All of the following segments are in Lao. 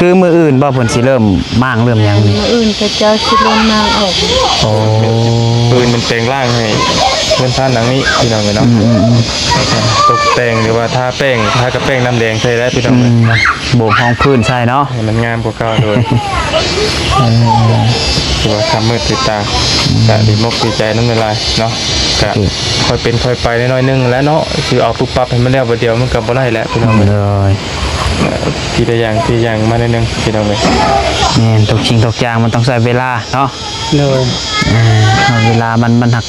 ຄືມື້ອື່ນບໍ່ເພິ່ນຊິເລີ່ມມ້າງເລີ່ມຫຍັງນີ້? ມື້ອື່ນເຂົາເຈົ້າຊິເລີ່ມມ້າງອອກ. ໂອ້ ມື້ອື່ນມັນແປງຮ່າງໃຫ້ເຮືອນຊານຫຼັງນີ້ ພີ່ນ້ອງເອີຍເນາະ. ອືມໆໆ ຕົກແຕ່ງ ຫຼືວ່າທາແປ້ງ ທາກັບແປ້ງນ້ຳແດງໃສ່ແລ້ວ ພີ່ນ້ອງເອີຍ. ອືມ ໂບກຮອງພື້ນໃສ່ເນາະ ໃຫ້ມັນງາມກວ່າເກົ່າ. ໂດຍ ເອີ ຖືວ່າຄຳມືດຕິດຕາ ກະດີມົກດີໃຈນຳຫຼາຍໆເນາະ. ກະ ອືມ ຄ່ອຍເປັນຄ່ອຍໄປໜ້ອຍໆໜຶ່ງແຫຼະເນາະ. ຊິເອົາປຸບປັບໃຫ້ມັນແລ້ວບາດດຽວມັນກະບໍ່ໄດ້ແຫຼະ ພີ່ນ້ອງເອີຍ. ໂດຍ ເອີ ທີລະຢ່າງ ທີລະຢ່າງມາໜ້ອຍໜຶ່ງ ພີ່ນ້ອງເອີຍ. ແມ່ນ ທຸກສິ່ງທຸກຢ່າງມັນຕ້ອງໃຊ້ເວລາເນາະ. ໂດຍ ເອີ ເວລາມັນ ມັນຫັກ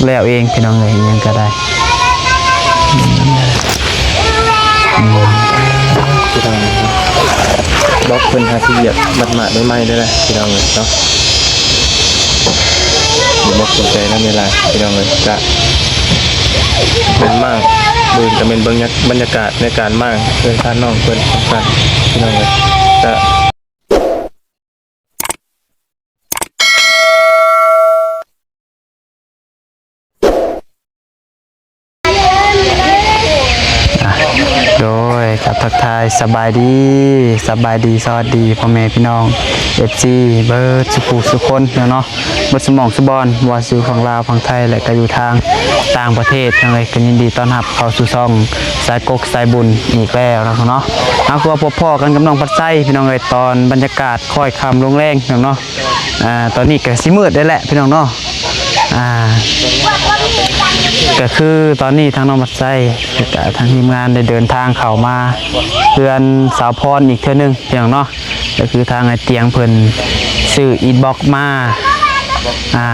ແລ້ວເອງ ພີ່ນ້ອງເອີຍ ອີ່ຫຍັງກະໄດ້. ອືມ ພີ່ນ້ອງເອີຍ ບລັອກເພິ່ນຫາຊິຫຽບໝາດໆໃໝ່ໆເດີ ພີ່ນ້ອງເອີຍເນາະ. ດີມົກດີໃຈນຳຫຼາຍໆ ພີ່ນ້ອງເອີຍ. ກະແມ່ນມ້າງ ມື້ອື່ນກະແມ່ນເບິ່ງບັນຍາກາດໃນການມ້າງເຮືອນຊານນ້ອງເພິ່ນ ພີ່ນ້ອງເອີຍ. ກະ ອ່ະ ໂດຍ ກະທັກທາຍສະບາຍດີ ສະບາຍດີ ສະຫວັດດີພໍ່ແມ່ພີ່ນ້ອງ ເອັຟຊີ ເບິດສູ່ຜູ້ສູ່ຄົນເນາະ ເບິດສູ່ໝ່ອງສູ່ບ່ອນ ບໍ່ວ່າຊິຢູ່ຝັ່ງລາວ ຝັ່ງໄທ ແລະກະຢູ່ທາງຕ່າງປະເທດ ພີ່ນ້ອງເອີຍ. ກະຍິນດີຕ້ອນຮັບເຂົ້າສູ່ຊ່ອງສາຍກົກສາຍບຸນອີກແລ້ວເນາະ. ເຮົາກະມາພົບພໍ້ກັນກັບນ້ອງພັດໄຊ ພີ່ນ້ອງເອີຍ ຕອນບັນຍາກາດຄ້ອຍຄ່ຳລົງແລງເນາະ. ອ່າ ຕອນນີ້ກະຊິມືດແລ້ວແຫຼະ ພີ່ນ້ອງເນາະ. ອ່າ ກະຄືຕອນນີ້ທາງນ້ອງພັດໄຊ ແລະກະທາງທີມງານໄດ້ເດີນທາງເຂົ້າມາເຮືອນສາວພອນອີກເທື່ອໜຶ່ງ ພີ່ນ້ອງເນາະ. ກະຄືທາງອ້າຍຕຽງເພິ່ນຊື້ອິດບລັອກມາ ອ່າ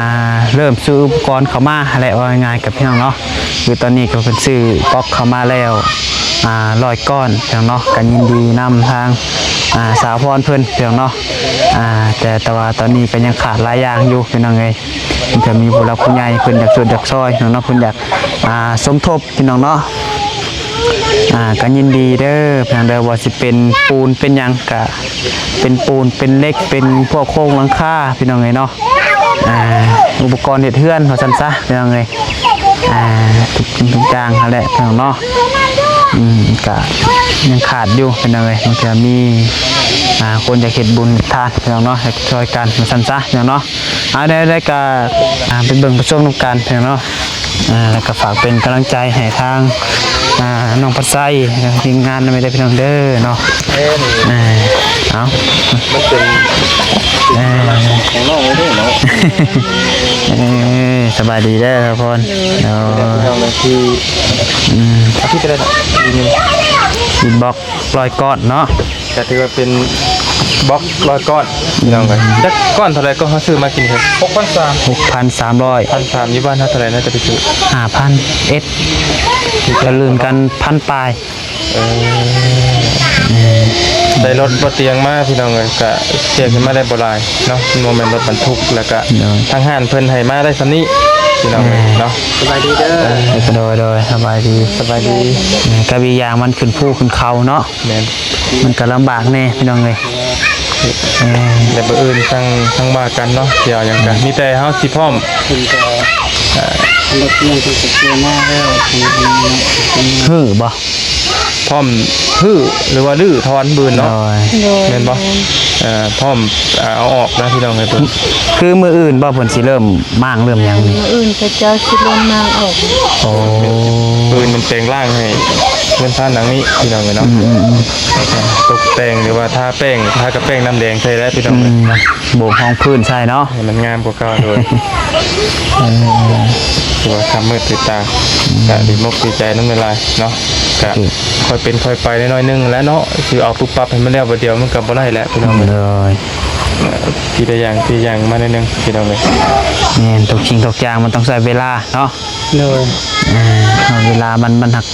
ເລີ່ມຊື້ອຸປະກອນເຂົ້າມາຫັ້ນແຫຼະ ເວົ້າງ່າຍໆກັບພີ່ນ້ອງເນາະ. ຄືຕອນນີ້ກະເພິ່ນຊື້ບລັອກເຂົ້າມາແລ້ວ ອ່າ ຮ້ອຍກ້ອນ ພີ່ນ້ອງເນາະ. ກະຍິນດີນຳທາງ ອ່າ ສາວພອນເພິ່ນ ພີ່ນ້ອງເນາະ. ອ່າ ແຕ່ ແຕ່ວ່າຕອນນີ້ກະຍັງຂາດຫຼາຍຢ່າງຢູ່ ພີ່ນ້ອງເອີຍ. ເພິ່ນກະມີຜູ້ຫຼັກຜູ້ໃຫຍ່ເພິ່ນຢາກຊ່ວຍຢາກຊ່ອຍ ພີ່ນ້ອງເນາະ ເພິ່ນຢາກ ອ່າ ສົມທົບ ພີ່ນ້ອງເນາະ. ອ່າ ກະຍິນດີເດີ ພີ່ນ້ອງເດີ ວ່າຊິເປັນປູນເປັນຫຍັງ ກະເປັນປູນເປັນເຫຼັກ ເປັນພວກໂຄງຫຼັງຄາ ພີ່ນ້ອງເອີຍເນາະ. ອ່າ ອຸປະກອນເຮັດເຮືອນວ່າຊັ້ນຊະ ພີ່ນ້ອງເອີຍ. ອ່າ ທຸກສິ່ງທຸກຢ່າງຫັ້ນແຫຼະ ພີ່ນ້ອງເນາະ. ອືມ ກະຍັງຂາດຢູ່ ພີ່ນ້ອງເອີຍ. ບາງເທື່ອມີ ອ່າ ຄົນຢາກເຮັດບຸນທານ ພີ່ນ້ອງເນາະ ຢາກຊ່ອຍກັນວ່າຊັ້ນຊະ ພີ່ນ້ອງເນາະ. ເອົາ ແນວໃດກະ ອ່າ ໄປເບິ່ງໄປຊົມນຳກັນ ພີ່ນ້ອງເນາະ. ອ່າ ແລ້ວກະຝາກເປັນກຳລັງໃຈໃຫ້ທາງ ອ່າ ນ້ອງພັດໄຊ ແລະທີມງານນຳເດີ ພີ່ນ້ອງເດີເນາະ. ເອີ ອ່າ ເອົາ ມັນເປັນ ເອີ ຂອງນ້ອງເລີຍເນາະ. ເອີ ສະບາຍດີເດີ ສາວພອນ. ໂດຍ ເອີ ທີ່ ອືມ ທີ່ກະໄດ້ ອິດບລັອກຮ້ອຍກ້ອນເນາະ. ກະຖືວ່າເປັນບລັອກຮ້ອຍກ້ອນ ພີ່ນ້ອງເອີຍ. ອືມ ຈັກກ້ອນເທົ່າໃດກໍ ເຮົາຊື້ມາກິນເຖິງ ຫົກພັນສາມ ຫົກພັນສາມຮ້ອຍ ພັນສາມ ຢູ່ບ້ານເຮົາເທົ່າໃດນະ ຈະໄປຊື້ ຫ້າພັນເອັດ ກະລື່ນກັນພັນປາຍ. ເອີ ເອີ ໄດ້ລົດບໍ່ຕຽງມາ ພີ່ນ້ອງເອີຍ ກະແຈກຂຶ້ນມາໄດ້ບໍ່ຫຼາຍເນາະ ມັນບໍ່ແມ່ນລົດບັນທຸກ. ແລ້ວກະ ໂດຍ ທາງຮ້ານເພິ່ນໃຫ້ມາໄດ້ສ່ຳນີ້ ພີ່ນ້ອງເອີຍ ເອີ ເນາະ. ສະບາຍດີເດີ. ເອີ ໂດຍ ໂດຍ ສະບາຍດີ ສະບາຍດີ. ເອີ ກະອີກຢ່າງມັນຂຶ້ນພູຂຶ້ນເຂົາເນາະ. ແມ່ນ ມັນກະລຳບາກແດ່ ພີ່ນ້ອງເອີຍ. ເອີ ແຕ່ມື້ອື່ນຈັ່ງ ຈັ່ງວ່າກັນເນາະ ຊິເອົາຫຍັງກະ ອືມ ມີແຕ່ເຮົາຊິພ້ອມ ເພິ່ນກະ ອ່າ ລົດຍັງເພິ່ນກະເຊຍມາແລ້ວ ຮື້ບໍ່? ພ້ອມຮື້ ຫຼືວ່າຮື້ຖອນບືນເນາະ. ໂດຍ ໂດຍ ແມ່ນບໍ່? ແມ່ນ ເອີ ພ້ອມ ອ່າ ເອົາອອກນະ ພີ່ນ້ອງເອີຍ. ເພິ່ນ ຄືມື້ອື່ນບໍ່ ເພິ່ນຊິເລີ່ມມ້າງເລີ່ມຫຍັງນີ້? ມື້ອື່ນເຂົາເຈົ້າຊິເລີ່ມມ້າງອອກ. ໂອ້ ມື້ອື່ນມັນແປງຮ່າງໃຫ້ເຮືອນຊານຫຼັງນີ້ ພີ່ນ້ອງເອີຍເນາະ. ອືມໆໆ ຕົກແຕ່ງ ຫຼືວ່າທາແປ້ງ ທາກັບແປ້ງນ້ຳແດງໃສ່ແລ້ວ ພີ່ນ້ອງເອີຍ. ອືມ ໂບກຮອງພື້ນໃສ່ເນາະ ໃຫ້ມັນງາມກວ່າເກົ່າ. ໂດຍ ເອີ ຖືວ່າຄຳມືດຕິດຕາ ອືມ ກະດີມົກດີໃຈນຳຫຼາຍໆເນາະ. ກະ ອືມ ຄ່ອຍເປັນຄ່ອຍໄປໜ້ອຍໆໜຶ່ງແຫຼະເນາະ. ຊິເອົາປຸບປັບໃຫ້ມັນແລ້ວບາດດຽວມັນກະບໍ່ໄດ້ແຫຼະ ພີ່ນ້ອງເອີຍ. ໂດຍ ເອີ ທີລະຢ່າງທີລະຢ່າງມາໜ້ອຍໜຶ່ງ ພີ່ນ້ອງເອີຍ. ແມ່ນ ທຸກສິ່ງທຸກຢ່າງມັນຕ້ອງໃຊ້ເວລາເນາະ. ໂດຍ ເອີ ເວລາມັນ ມັນຫັກ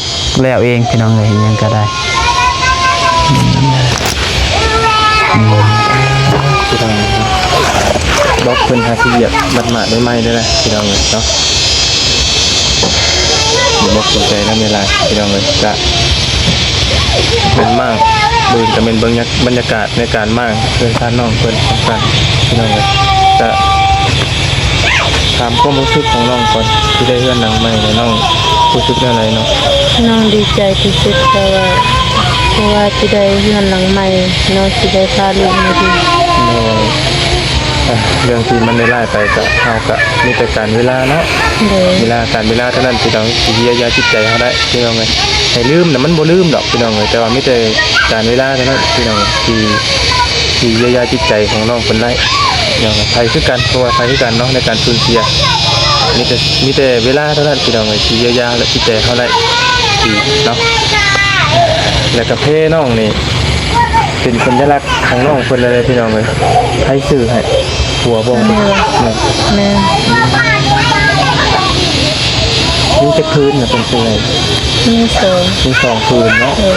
ແລ້ວເອງ ພີ່ນ້ອງເອີຍ ອີ່ຫຍັງກະໄດ້. ອືມ ອືມ ພີ່ນ້ອງ ບລັອກເພິ່ນຫາຊິຫຽບໝາດໆໃໝ່ໆເດີ ພີ່ນ້ອງເອີຍເນາະ. ດີມົກດີໃຈນຳຫຼາຍໆ ພີ່ນ້ອງເອີຍ. ກະແມ່ນມ້າງ ມື້ອື່ນກະແມ່ນເບິ່ງບັນຍາກາດໃນການມ້າງເຮືອນຊານນ້ອງເພິ່ນ ພີ່ນ້ອງເອີຍ. ກະ ຖາມຄວາມຮູ້ສຶກຂອງນ້ອງກ່ອນ ທີ່ໄດ້ເຮືອນຫຼັງໃໝ່ແລ້ວ ນ້ອງຮູ້ສຶກແນວໃດເນາະ? ນ້ອງດີໃຈທີ່ສຸດ ເພາະວ່າ ເພາະວ່າຊິໄດ້ເຮືອນຫຼັງໃໝ່ເນາະ ຊິໄດ້ພາລູກມາຢູ່. ໂດຍ ອ່ະ ເລື່ອງທີ່ມັນໄດ້ຫຼາຍໄປກະ ເຮົາກະມີແຕ່ການເວລາເນາະ. ໂດຍ ເວລາ ການເວລາເທົ່ານັ້ນ ພີ່ນ້ອງ ທີ່ຈະຢຽວຢາຈິດໃຈເຮົາໄດ້ ພີ່ນ້ອງເອີຍ. ໃຫ້ລືມນະ ມັນບໍ່ລືມດອກ ພີ່ນ້ອງເອີຍ, ແຕ່ວ່າມີແຕ່ການເວລາເທົ່ານັ້ນ ພີ່ນ້ອງ ທີ່ ທີ່ຢຽວຢາຈິດໃຈຂອງນ້ອງເພິ່ນໄດ້ ພີ່ນ້ອງເອີຍ. ໃຜຄືກັນ ບໍ່ວ່າໃຜຄືກັນເນາະ ໃນການສູນເສຍ ມີແຕ່ ມີແຕ່ເວລາເທົ່ານັ້ນ ພີ່ນ້ອງເອີຍ ທີ່ຢຽວຢາ ແລະ ຈິດໃຈເຮົາໄດ້ ທີ່ເນາະ. ແລ້ວກະເພນ້ອງນີ້ ເປັນສັນຍະລັກຂອງນ້ອງເພິ່ນເລີຍ ພີ່ນ້ອງເອີຍ. ໃຜຊື້ໃຫ້? ຜົວບໍ່? ແມ່ນ ແມ່ນ. ມີຈັກຜືນນະເພິ່ນຊື້ໃຫ້? ມີສອງ ມີສອງຜືນເນາະ. ເອີ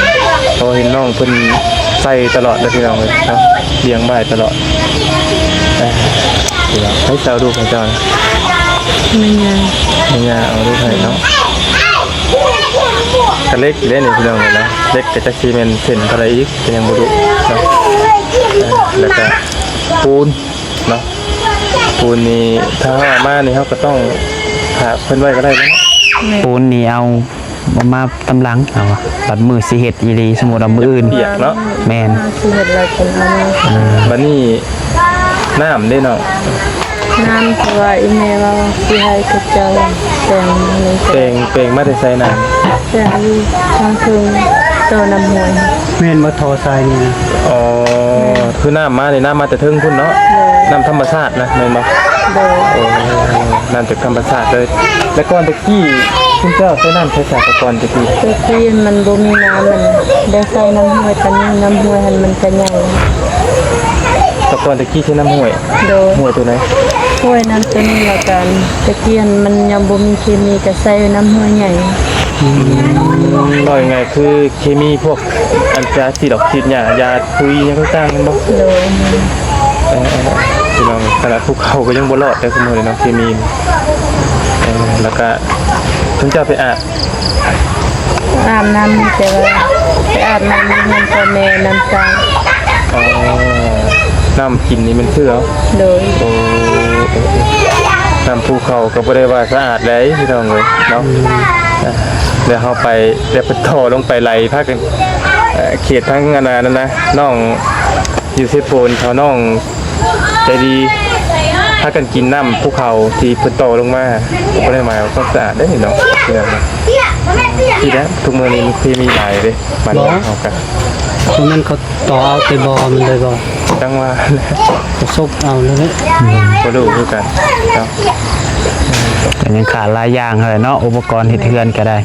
ເພາະເຫັນນ້ອງເພິ່ນໃສ່ຕະຫຼອດເດີ ພີ່ນ້ອງເອີຍເນາະ ລຽງໄວ້ຕະຫຼອດ. ເອີ ໃຜເອົາລູກໃຫ້ເຈົ້າ? ແມ່ຍ່າ ແມ່ຍ່າເອົາລູກໃຫ້ເນາະ. ກະເລັກເດ້ນີ້ ພີ່ນ້ອງເອີຍເນາະ ເລັກກະຈັກຊິແມ່ນເສັ້ນເທົ່າໃດອີກ ກະຍັງບໍ່ຮູ້ເນາະ. ເອີ ແລ້ວກະປູນເນາະ ປູນນີ້ ຖ້າເຮົາເອົາມານີ້ ເຮົາກະຕ້ອງຝາກເພິ່ນໄວ້ກະໄດ້ເນາະ. ແມ່ນ ປູນນີ້ເອົາ ເອົາມາຕຳຫຼັງ ເອົາວ່າ ບັດມື້ຊິເຮັດອີ່ຫຼີ ສົມມຸດເອົາມື້ອື່ນ ປຽກເນາະ. ແມ່ນ ຊິເຮັດແລ້ວຈຶ່ງເອົາມາ. ອ່າ ບັດນີ້ນ້ຳເດ້ນ້ອງ? ນ້ຳ ເພາະວ່າອີ່ແມ່ເວົ້າຊິໃຫ້ເຂົາເຈົ້າແປງ ແປງ ແປງມາແຕ່ໃສນ້ຳ? ແປງຢູ່ທາງເທິງ ຕໍ່ນ້ຳຫ້ວຍ. ແມ່ນບໍ່ ທໍ່ສາຍນີ້ນະ? ອໍ ແມ່ນ ຄືນ້ຳມານີ້ ນ້ຳມາແຕ່ເທິງພຸ້ນເນາະ? ໂດຍ ນ້ຳທຳມະຊາດນະ ແມ່ນບໍ່? ໂດຍ ໂອ້ ນ້ຳຈາກທຳມະຊາດເລີຍ. ແລ້ວກ່ອນແຕ່ ກີ້ ຊຸມເຈົ້າໃຊ້ນ້ຳໃສສະ ແຕ່ກ່ອນແຕ່ກີ້? ແຕ່ກີ້ມັນບໍ່ມີນ້ຳ ມັນໄດ້ໃຊ້ນ້ຳຫ້ວຍ ຕອນນີ້ນ້ຳຫ້ວຍຫັ້ນມັນກະໃຫຍ່. ແຕ່ກ່ອນແຕ່ກີ້ໃຊ້ນ້ຳຫ້ວຍ? ໂດຍ ຫ້ວຍໂຕໃດ? ຫ້ວຍນ້ຳຕົ້ນລະກັນ ແຕ່ກີ້ຫັ້ນມັນຍັງບໍ່ມີເຄມີ ກະໃຊ້ນ້ຳຫ້ວຍໃຫຍ່. ອືມ ເວົ້າງ່າຍໆ ຄືເຄມີພວກ ອັນຢາສີດອກສີດຫຍ້າ ຢາປຸຍຫຍັງຕ່າງໆ ແມ່ນບໍ່? ໂດຍ ແມ່ນ. ເອີ ເອີ ພີ່ນ້ອງ ຂະໜາດພູເຂົາກະຍັງບໍ່ລອດເດີ ຊຸມມື້ນີ້ເນາະ ເຄມີ. ເອີ ແລ້ວກະ ເພິ່ນເຈົ້າໄປອາບ ອາບນ້ຳ ແຕ່ວ່າໄປອາບນ້ຳຢູ່ເຮືອນພໍ່ແມ່ ນ້ຳສ້າງ. ອໍ ນ້ຳກິນນີ້ແມ່ນຊື້ເອົາ? ໂດຍ ໂອ້ ນ້ຳພູເຂົາກະບໍ່ໄດ້ວ່າສະອາດໃດ ພີ່ນ້ອງເອີຍເນາະ. ອືມ ແລ້ວເຮົາໄປ ແລ້ວເພິ່ນທໍ່ລົງໄປໄຫຼພາກັນ ເອີ ເຂດທາງອັນນັ້ນນະ ນ້ອງຢູ່ເຊໂປນເຂົາ ນ້ອງໃຈດີ ພາກັນກິນນ້ຳພູເຂົາທີ່ເພິ່ນຕໍ່ລົງມາ ກະບໍ່ໄດ້ໝາຍວ່າຄວາມສະອາດເດ້ເນາະ ພີ່ນ້ອງ. ທີ່ແລ້ວ ທຸກມື້ນີ້ມັນເຄມີຫຼາຍເດ້ ບ້ານເຮົາກະ ບໍ່ ຕົງນັ້ນເຂົາຕໍ່ເອົາແຕ່ບໍ່ມັນເລີຍບໍ່? ຈັ່ງວ່າ ກະສົບເອົາເລີຍ ບໍ່ຮູ້ຄືກັນເນາະ. ກະຍັງຂາດຫຼາຍຢ່າງຫັ້ນແຫຼະເນາະ ອຸປະກອນເຮັດເຮືອນກະໄດ້.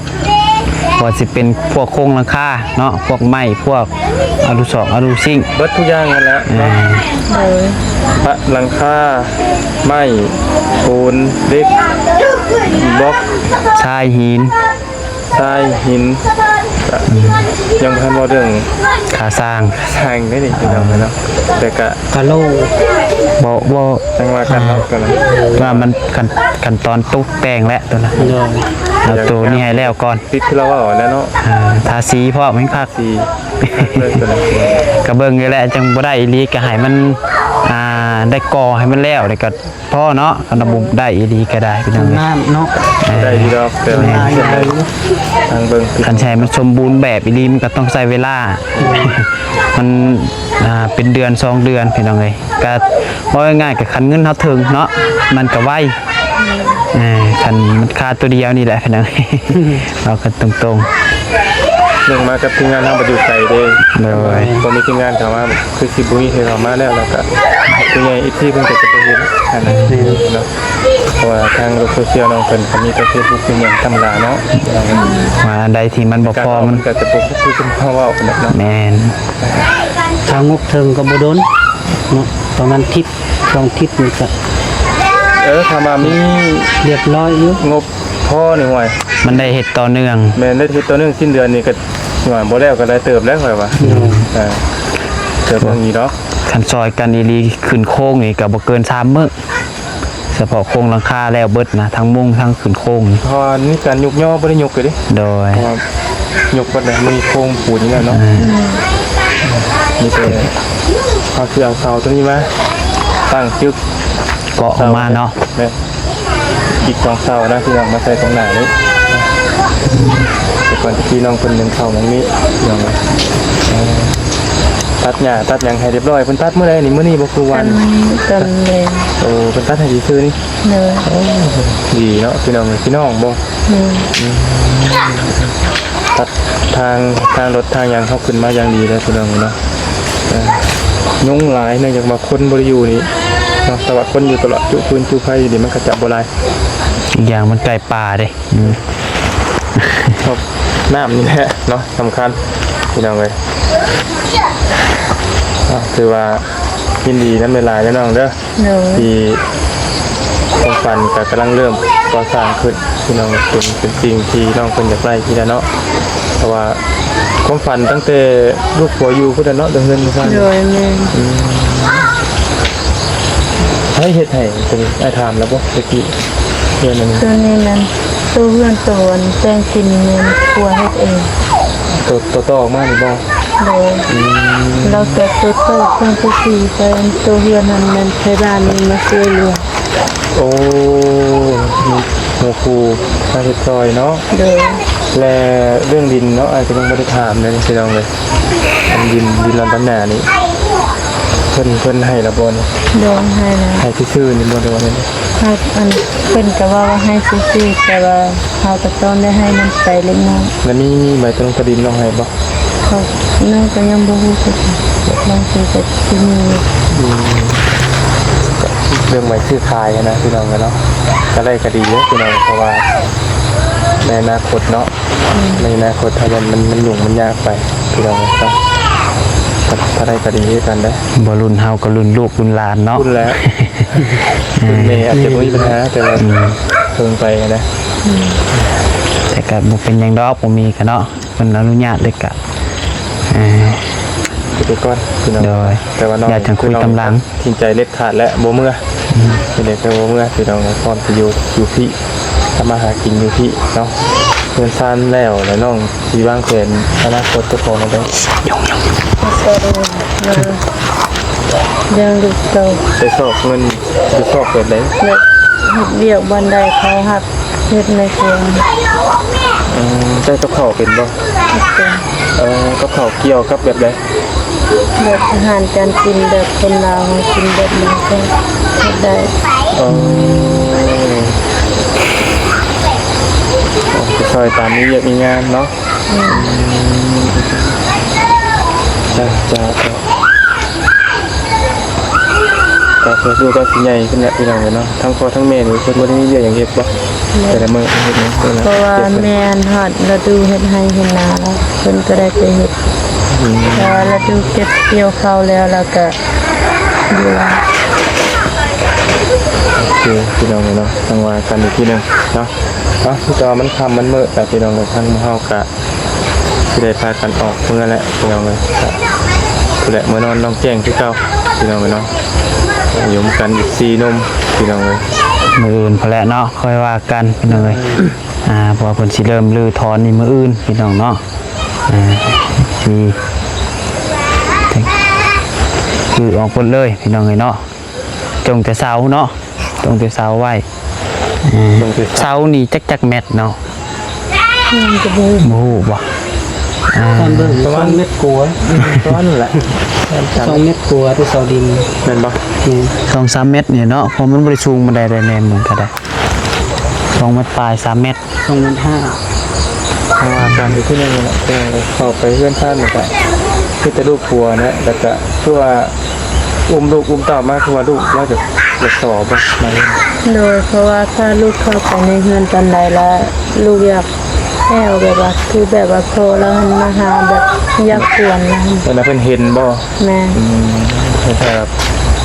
ບໍ່ວ່າຊິເປັນພວກໂຄງຫຼັງຄາເນາະ ພວກໄມ້ ພວກອະລູສອກອະລູຊິ້ງ ເບິດທຸກຢ່າງຫັ້ນແຫຼະເນາະ. ອືມ ໂດຍ ພະ ຫຼັງຄາ ໄມ້ ປູນ ເຫຼັກ ບລັອກ ຊາຍ ຫີນ ຊາຍ ຫີນ ກະ ອືມ ຍັງບໍ່ທັນເວົ້າເລື່ອງຄ່າສ້າງ ຄ່າສ້າງເດ້ນີ້ ພີ່ນ້ອງເອີຍເນາະ. ແຕ່ກະ ກະໂລ ບໍ່ ບໍ່ ຈັ່ງວ່າກັນເນາະ ອ່າ ກະ ວ່າມັນຂັ້ນ ຂັ້ນຕອນຕົກແຕ່ງແຫຼະໂຕນັ້ນ. ໂດຍ ເອົາໂຕນີ້ໃຫ້ແລ້ວກ່ອນ ຕິດຄືລາວເວົ້າຫັ້ນແຫຼະເນາະ. ອ່າ ທາສີພ້ອມ ຍັງຄັກ ສີ ກະເບິ່ງຢູ່ແຫຼະ ຈັ່ງບໍ່ໄດ້ອີ່ຫຼີກະໃຫ້ມັນ ອ່າ ໄດ້ກໍ່ໃຫ້ມັນແລ້ວ ແລ້ວກະພໍເນາະ. ຄັນວ່າບໍ່ໄດ້ອີ່ຫຼີກະໄດ້ ພີ່ນ້ອງ ນ້ຳເນາະ ເອີ ໄດ້ຢູ່ດອກ ແຕ່ວ່າ ແມ່ນ ທາງເບິ່ງ ຄັນຊິໃຫ້ມັນສົມບູນແບບອີ່ຫຼີ ມັນກະຕ້ອງໃຊ້ເວລາ ອືມ ມັນ ອ່າ ເປັນເດືອນສອງເດືອນ ພີ່ນ້ອງເອີຍ. ກະເວົ້າງ່າຍໆ ກະຄັນເງິນເຮົາເຖິງເນາະ ມັນກະໄວ. ເອີ ຄັນມັນຄາໂຕດຽວນີ້ແຫຼະ ພີ່ນ້ອງ ເວົ້າກັນຕົງໆ. ເລື່ອງມາກັບທີມງານເຮົາບໍ່ຢູ່ໄກເດ້. ໂດຍ ບໍ່ມີທີມງານເຂົ້າມາ ຄືຊິບໍ່ມີໃຜເຂົ້າມາແລ້ວ ແລ້ວກະຜູ້ໃຫຍ່ ເອັຟຊີ ເພິ່ນກະຈະບໍ່ເຫັນຫັ້ນນະ ແມ່ນ ເນາະ. ເພາະວ່າທາງໂລກໂຊຊຽວນ້ອງເພິ່ນກະມີແຕ່ເຟສບຸກ ເປັນຫຍັງທຳມະດາເນາະ. ວ່າອັນໃດທີ່ມັນບໍ່ພໍ ມັນກະຈະບໍ່ຄືເພິ່ນເວົ້າກັນເນາະ. ແມ່ນ ຖ້າງົບເຖິງກະບໍ່ດົນເນາະ ປະມານທິດສອງທິດນີ້ກະ ເອີ ຖ້າວ່າມີ ລຽບຮ້ອຍຢູ່ ງົບພໍນີ້ ຫ້ວຍ ມັນໄດ້ເຮັດຕໍ່ເນື່ອງ. ແມ່ນ ໄດ້ເຮັດຕໍ່ເນື່ອງ ສິ້ນເດືອນນີ້ກະ ວ່າບໍ່ແລ້ວກະຫຼາຍເຕີບແລ້ວ ຂ້ອຍວ່າ. ໂດຍ ເອີ ເຕີບເລື່ອງນີ້ດອກ. ຄັນຊ່ອຍກັນອີ່ຫຼີ ຂຶ້ນໂຄງນີ້ກະບໍ່ເກີນສາມມື້ ສະເພາະໂຄງຫຼັງຄາແລ້ວເບິດນະ ທັງມຸງທັງຂຶ້ນໂຄງນີ້. ເພາະວ່າມີການຍົກຍໍ ບໍ່ໄດ້ຍົກເລີຍເດ້. ໂດຍ ເພາະວ່າຍົກເບິດແລ້ວ ມີໂຄງປູນຢູ່ແລ້ວເນາະ. ອືມ ມີແຕ່ເຮົາຊິເອົາເສົາໂຕນີ້ມາຕັ້ງຈຶກ ເກາະອອກມາເນາະ. ແມ່ນ ອີກສອງເສົານະ ທີ່ເອົາມາໃສ່ຕາງໜ້ານີ້. ກ່ອນທີ່ນ້ອງເພິ່ນໜຶ້ງເຂົ້າໝ່ອງນີ້ ນ້ອງ ເອີ ຕັດຫຍ້າຕັດຫຍັງໃຫ້ຮຽບຮ້ອຍ. ເພິ່ນຕັດມື້ໃດນີ້? ມື້ນີ້ບໍ່ຄືວານ? ຕອນແລງ. ໂອ້ ເພິ່ນຕັດໃຫ້ຊື່ໆນີ້. ໂດຍ. ໂອ້ ດີເນາະ ພີ່ນ້ອງເອີຍ. ພີ່ນ້ອງບໍ່? ໂດຍ. ອືມ ຕັດທາງ ທາງລົດທາງຫຍັງເຮົາຂຶ້ນມາຢ່າງດີເລີຍ ພີ່ນ້ອງເນາະ. ເອີ ຍຸງຫຼາຍ ເນື່ອງຈາກວ່າຄົນບໍ່ໄດ້ຢູ່ນີ້ເນາະ. ຖ້າວ່າຄົນຢູ່ຕະຫຼອດ ຈຸຟືນຈຸໄຟຢູ່ນີ້ ມັນກໍຈະບໍ່ຫຼາຍ. ອີກຢ່າງມັນໃກ້ປ່າເດ້. ອືມ ນ້ຳນີ້ແຫຼະເນາະ ສຳຄັນ ພີ່ນ້ອງເອີຍ. ເອົາ ຖືວ່າຍິນດີນຳຫຼາຍໆເດີນ້ອງເດີ. ໂດຍ. ທີ່ຄວາມຝັນກໍກຳລັງເລີ່ມກໍ່ສ້າງຂຶ້ນ ພີ່ນ້ອງ. ເປັນ ເປັນສິ່ງທີ່ນ້ອງເພິ່ນຢາກໄດ້ນີ້ແຫຼະເນາະ. ເພາະວ່າຄວາມຝັນຕັ້ງແຕ່ລູກຜົວຢູ່ພຸ້ນແຫຼະເນາະ ເລື່ອງເຮືອນເລື່ອງຊານ. ໂດຍ. ແມ່ນ. ອືມ ໃຜເຮັດໃຫ້ຕົວນີ້? ອ້າຍຖາມແລ້ວບໍ່ແຕ່ກີ້? ເຮືອນອັນນີ້ ຕົວນີ້ແມ່ນ ໂຕເຮືອນ ໂຕອັນແຕ່ງກິນແມ່ນຜົວເຮັດເອງ. ໂຕ ໂຕຕໍ່ອອກມານີ້ບໍ່? ໂດຍ. ອືມ ແລ້ວກໍໂຕຕໍ່ເຄື່ອງໂຕຕີໄປ. ໂຕເຮືອນຫັ້ນແມ່ນໄທບ້ານນີ້ມາຊ່ວຍເຫຼືອ. ໂອ້ ມີ ໝູ່ຄູ່ມາເຮັດຊ່ອຍເນາະ. ໂດຍ. ແລະ ເລື່ອງດິນເນາະ ອ້າຍກໍຍັງບໍ່ໄດ້ຖາມເລີຍ ພີ່ນ້ອງເອີຍ. ອັນດິນ ດິນລອນຕັນໜ້ານີ້ ເພິ່ນ ເພິ່ນໃຫ້ລະບໍ່ນີ້? ໂດຍ ໃຫ້ແລ້ວ. ໃຫ້ຊື່ໆນີ້ບໍ່ ຫຼືວ່າແນວໃດ? ໃຫ້ ອັນ ເພິ່ນກໍເວົ້າວ່າໃຫ້ຊື່ໆ ແຕ່ວ່າເຮົາກໍຕ້ອງໄດ້ໃຫ້ນຳໃຊ້ເລັກນ້ອຍ. ແລ້ວມີ ມີໃບຕະລົງຕະດິນນ້ອງໃຫ້ບໍ່? ເຂົາ ນ້ອງກໍຍັງບໍ່ຮູ້ຄືກັນ ບາງທີກໍຊິມີ. ອືມ ເລື່ອງໃບຊື້ຂາຍຫັ້ນນະ ພີ່ນ້ອງເອີຍເນາະ. ກໍໄດ້ກໍດີເດີ ພີ່ນ້ອງ ເພາະວ່າໃນອະນາຄົດເນາະ. ອືມ ໃນອະນາຄົດຖ້າມັນ ມັນຫຍຸ້ງມັນຍາກໄປ ພີ່ນ້ອງເອີຍເນາະ. ຖ້າ ຖ້າໄດ້ກໍດີຄືກັນເດ້. ບໍ່ລຸ້ນເຮົາກໍລຸ້ນລູກລຸ້ນຫຼານເນາະ. ລຸ້ນແລ້ວ ລຸ້ນແມ່ອາດຈະບໍ່ມີບັນຫາ ແຕ່ວ່າ ອືມ ເພິ່ງໄປນະ. ອືມ ແຕ່ກໍບໍ່ເປັນຫຍັງດອກ ບໍ່ມີກໍເນາະ. ເພິ່ນອະນຸຍາດເລີຍກະ ເອີ ເກັບໄວ້ກ່ອນພີ່ນ້ອງ. ໂດຍ. ແຕ່ວ່ານ້ອງ ຢ່າຈັ່ງຄຸຍຕາມຫຼັງ ຕັດສິນໃຈເດັດຂາດແລ້ວ ບໍ່ເມືອ. ອືມ ເປັນໄດ້ກໍບໍ່ເມືອພີ່ນ້ອງ. ພ້ອມຊິຢູ່ ຢູ່ພີ້ ທຳມາຫາກິນຢູ່ພີ້ເນາະ. ເຮືອນຊານແລ້ວ ແລ້ວນ້ອງຊິວາງແຜນອະນາຄົດເຈົ້າຂອງແນວໃດ? ລ້ຽງລູກເຕົ້າ. ໄປຊອກເງິນ ໄປຊອກແບບໃດ? ແບບເຮັດວຽກບ່ອນໃດເຂົາຮັບ ເຮັດໃນສວນ. ອືມ ເຮັດກັບເຂົ້າເປັນບໍ່? ເຮັດເປັນ. ເອີ ກັບເຂົ້າກ່ຽວກັບແບບໃດ? ແບບອາຫານການກິນ ແບບຄົນລາວເຮົາກິນແບບນັ້ນກໍເຮັດໄດ້. ເອີ ໄປຊ່ອຍຕາມມີວຽກມີງານເນາະ. ອືມ ຈ້າ ຈ້າ ຈ້າ. ກໍຄືລູກກໍຊິໃຫຍ່ຂຶ້ນແລ້ວ ພີ່ນ້ອງເອີຍເນາະ. ທັງພໍ່ທັງແມ່ນີ້ເພິ່ນບໍ່ໄດ້ມີວຽກຫຍັງເຮັດບໍ່? ແມ່ນ. ແຕ່ລະມື້ເຮັດຫຍັງ? ເພາະວ່າແມ່ນຮອດລະດູເຮັດໄຮ່ເຮັດນາແລ້ວ ເພິ່ນກໍໄດ້ໄປເຮັດ. ອືມ ແຕ່ວ່າລະດູເກັບກ່ຽວເຂົ້າແລ້ວ ແລ້ວກໍຢູ່ລາວ. ໂອເຄ ພີ່ນ້ອງເອີຍເນາະ ຈັ່ງວ່າກັນອີກທີໜຶ່ງເນາະ. ເອົາ ແຕ່ວ່າມັນຄ່ຳມັນມືດແລ້ວ ພີ່ນ້ອງເອີຍ ທາງເຮົາກໍ ຊິໄດ້ພາກັນອອກເມືອແລ້ວ ພີ່ນ້ອງເອີຍ. ກະພຸ້ນແຫຼະ ເມືອນອນໜອງແຈ້ງຄືເກົ່າ ພີ່ນ້ອງເອີຍເນາະ. ຢູ່ນຳກັນອີກສີ່ໜຸ່ມ ພີ່ນ້ອງເອີຍ. ມື້ອື່ນພຸ້ນແຫຼະເນາະ ຄ່ອຍວ່າກັນ ພີ່ນ້ອງເອີຍ. ອ່າ ເພາະວ່າເພິ່ນຊິເລີ່ມຮື້ຖອນນີ້ມື້ອື່ນ ພີ່ນ້ອງເນາະ. ອ່າ ຊິ ຄືອອກເບິດເລີຍ ພີ່ນ້ອງເອີຍເນາະ. ຈົ່ງແຕ່ເສົາເນາະ ຈົ່ງແຕ່ເສົາໄວ້. ເອີ ເສົານີ້ຈັກ ຈັກແມັດເນາະ? ຍັງກໍບໍ່ຮູ້ ບໍ່ຮູ້ບໍ່? ອ່າ ປະມານສອງແມັດກວ່າ ປະມານນັ້ນແຫຼະ ສອງແມັດກວ່າ ແຕ່ເສົາດິນ ແມ່ນບໍ່? ແມ່ນ ສອງສາມແມັດນີ້ເນາະ ເພາະມັນບໍ່ໄດ້ສູງປານໃດ ໄດ້ແນມເບິ່ງກໍໄດ້ ສອງແມັດປາຍ ສາມແມັດ. ສອງພັນຫ້າ ເພາະວ່າການຢູ່ທີ່ນັ້ນແຫຼະ ເຂົ້າໄປເຮືອນຊານແລ້ວກະມີແຕ່ລູກຜົວນະ ແລ້ວກະຄືວ່າອຸ້ມລູກອຸ້ມເຕົ້າມາ ຄືວ່າລູກລາວຈະ ຈະສໍບໍ່ມາເຮືອນ? ໂດຍ ເພາະວ່າຖ້າລູກເຂົ້າໄປໃນເຮືອນຕອນໃດລະ ລູກຢາກແອວ ແບບວ່າ ຄືແບບວ່າພໍ່ລາວຫັ້ນມາຫາ ແບບຢາກກວນນະ. ເພິ່ນເຫັນບໍ່? ແມ່ນ. ອືມ ເຫັນແບບ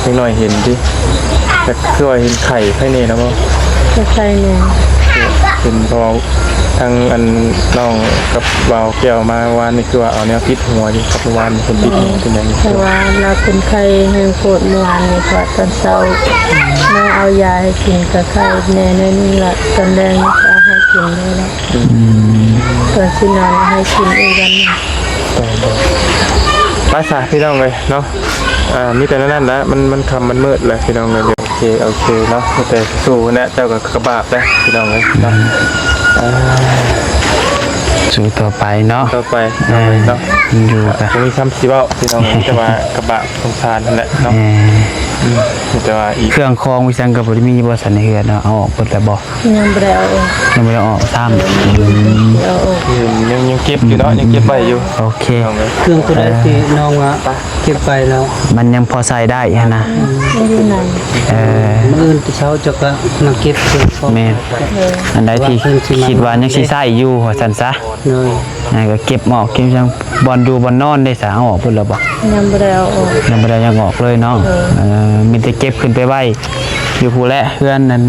ເດັກນ້ອຍເຫັນຕິ ແຕ່ຄືວ່າເຫັນໄຂ້ໄຂ້ແນ່ນະບໍ່? ໄຂ້ແນ່ ເຫັນ ເພາະວ່າທາງອັນນ້ອງກັບບ່າວແກ້ວມາວານນີ້ ຄືວ່າເອົາແນວຕິດຫົວຢູ່ ກັບວານນີ້ເພິ່ນຕິດຫົວເປັນຫຍັງ? ເພາະວ່າລາວເປັນໄຂ້ແຮງໂພດ ເມື່ອວານນີ້ ເພາະວ່າຕອນເຊົ້ານ້ອງເອົາຢາໃຫ້ກິນກໍໄຂ້ແນ່ໜ້ອຍໜຶ່ງລະ ຕອນແລງນີ້ກໍເອົາໃຫ້ກິນເລີຍລະ. ອືມ ຕອນຊິນອນໃຫ້ກິນອີກວັນໜຶ່ງ. ໄປຊະພີ່ນ້ອງເອີຍເນາະ ອ່າ ມີແຕ່ແນວນັ້ນລະ ມັນ ມັນຄ່ຳມັນມືດແລ້ວພີ່ນ້ອງເອີຍ. ໂອເຄ ໂອເຄເນາະ ມີແຕ່ສູ້ແຫຼະ ເຈົ້າກໍກະບາບເດ້ພີ່ນ້ອງເອີຍເນາະ. ອ່າ ສູ້ຕໍ່ໄປເນາະ ຕໍ່ໄປ ເອີ ເນາະ ຢູ່ກະ ບໍ່ມີຄຳຊິເວົ້າພີ່ນ້ອງ ມີແຕ່ວ່າກະບາກສົງສານຫັ້ນແຫຼະເນາະ ເອີ ອືມ ມີແຕ່ວ່າອີກ ເຄື່ອງຂອງອີ່ຫຍັງກະບໍ່ໄດ້ມີບໍ່ຊັ້ນໃນເຮືອນເນາະ ເອົາອອກເບິດແລ້ວບໍ່? ຍັງບໍ່ໄດ້ເອົາອອກ ຍັງບໍ່ໄດ້ເອົາອອກຊ້ຳ ເອີ ອືມ ຍັງບໍ່ໄດ້ເອົາອອກ ອືມ ຍັງ ຍັງເກັບຢູ່ເນາະ ອືມ ຍັງເກັບໄວ້ຢູ່ ໂອເຄ ເອີ ເຄື່ອງຜູ້ໃດທີ່ນ້ອງວ່າເກັບໄວ້ແລ້ວ ມັນຍັງພໍໃຊ້ໄດ້ຫັ້ນນະ ອືມ ມັນຢູ່ໃນ ເອີ ມື້ອື່ນແຕ່ເຊົ້າເຈົ້າກະມາເກັບເຄື່ອງຂອງ ແມ່ນ ເອີ ອັນໃດທີ່ຄິດວ່າຍັງຊິໃຊ້ຢູ່ວ່າຊັ້ນຊະ ໂດຍ ອ່າ ກະເກັບອອກ ເກັບຫຍັງ ບ່ອນຢູ່ບ່ອນນອນເດ້ສະ ເອົາອອກເບິດແລ້ວບໍ່? ຍັງບໍ່ໄດ້ເອົາອອກ ຍັງບໍ່ໄດ້ຫຍັງອອກເລີຍເນາະ ເອີ ເອີ ມີແຕ່ເກັບຂຶ້ນໄປໄວ້ຢູ່ພຸ້ນແຫຼະ ເຮືອນນັ້ນ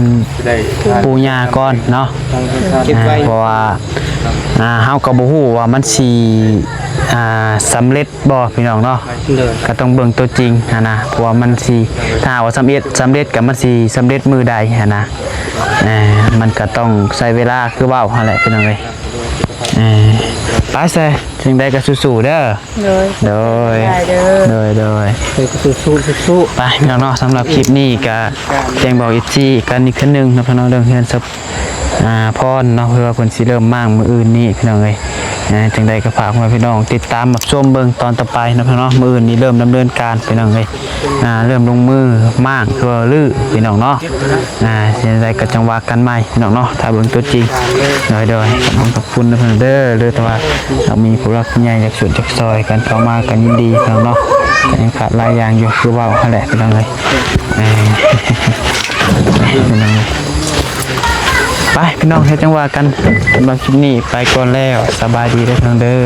ໄດ້ ປູ່ຍ່າກ່ອນເນາະ ເກັບໄວ້ ອ່າ ເພາະວ່າ ອ່າ ເຮົາກະບໍ່ຮູ້ວ່າມັນຊິ ອ່າ ສຳເລັດບໍ່ພີ່ນ້ອງເນາະ ໂດຍ ກະຕ້ອງເບິ່ງຕົວຈິງຫັ້ນນະ ເພາະວ່າມັນຊິ ຖ້າຫາກວ່າສຳເລັດ ສຳເລັດກະມັນຊິສຳເລັດມື້ໃດຫັ້ນນະ ອ່າ ມັນກະຕ້ອງໃຊ້ເວລາຄືເວົ້າຫັ້ນແຫຼະພີ່ນ້ອງເອີຍ ອ່າ ໄປແຊ ຈັ່ງໃດກະສູ້ໆເດີ ໂດຍ ໂດຍ ໄປເດີ ໂດຍ ໂດຍ ໄປກະສູ້ໆ ສູ້ໆ ໄປພີ່ນ້ອງເນາະ ສຳລັບຄລິບນີ້ກະແຈ້ງບອກເອັຟຊີກັນອີກເທື່ອໜຶ່ງເນາະພີ່ນ້ອງ ເລື່ອງເຮືອນສະ ອ່າ ພອນເນາະ ເພື່ອວ່າເພິ່ນຊິເລີ່ມມ້າງມື້ອື່ນນີ້ພີ່ນ້ອງເອີຍ ອ່າ ຈັ່ງໃດກະຝາກພໍ່ແມ່ພີ່ນ້ອງຕິດຕາມຮັບຊົມເບິ່ງຕອນຕໍ່ໄປເນາະພີ່ນ້ອງເນາະ ມື້ອື່ນນີ້ເລີ່ມດຳເນີນການພີ່ນ້ອງເອີຍ ອ່າ ເລີ່ມລົງມືມ້າງ ຄືວ່າຮື້ພີ່ນ້ອງເນາະ ອ່າ ຈັ່ງໃດກະຈັ່ງວ່າກັນໃໝ່ພີ່ນ້ອງເນາະ ຖ້າເບິ່ງຕົວຈິງ ໂດຍ ໂດຍ ຂອບຄຸນ ຂອບຄຸນເດີພີ່ນ້ອງເດີ ຫຼືຖ້າວ່າຫາກມີຜູ້ຫຼັກຜູ້ໃຫຍ່ຢາກຊ່ວຍຢາກຊ່ອຍກັນເຂົ້າມາກະຍິນດີພີ່ນ້ອງເນາະ ກະຍັງຂາດຫຼາຍຢ່າງຢູ່ ຄືເວົ້າຫັ້ນແຫຼະພີ່ນ້ອງເອີຍ ເອີ ພີ່ນ້ອງ ໄປພີ່ນ້ອງ ເຮັດຈັ່ງວ່າກັນ ສຳລັບຄລິບນີ້ໄປກ່ອນແລ້ວ ສະບາຍດີເດີພີ່ນ້ອງເດີ.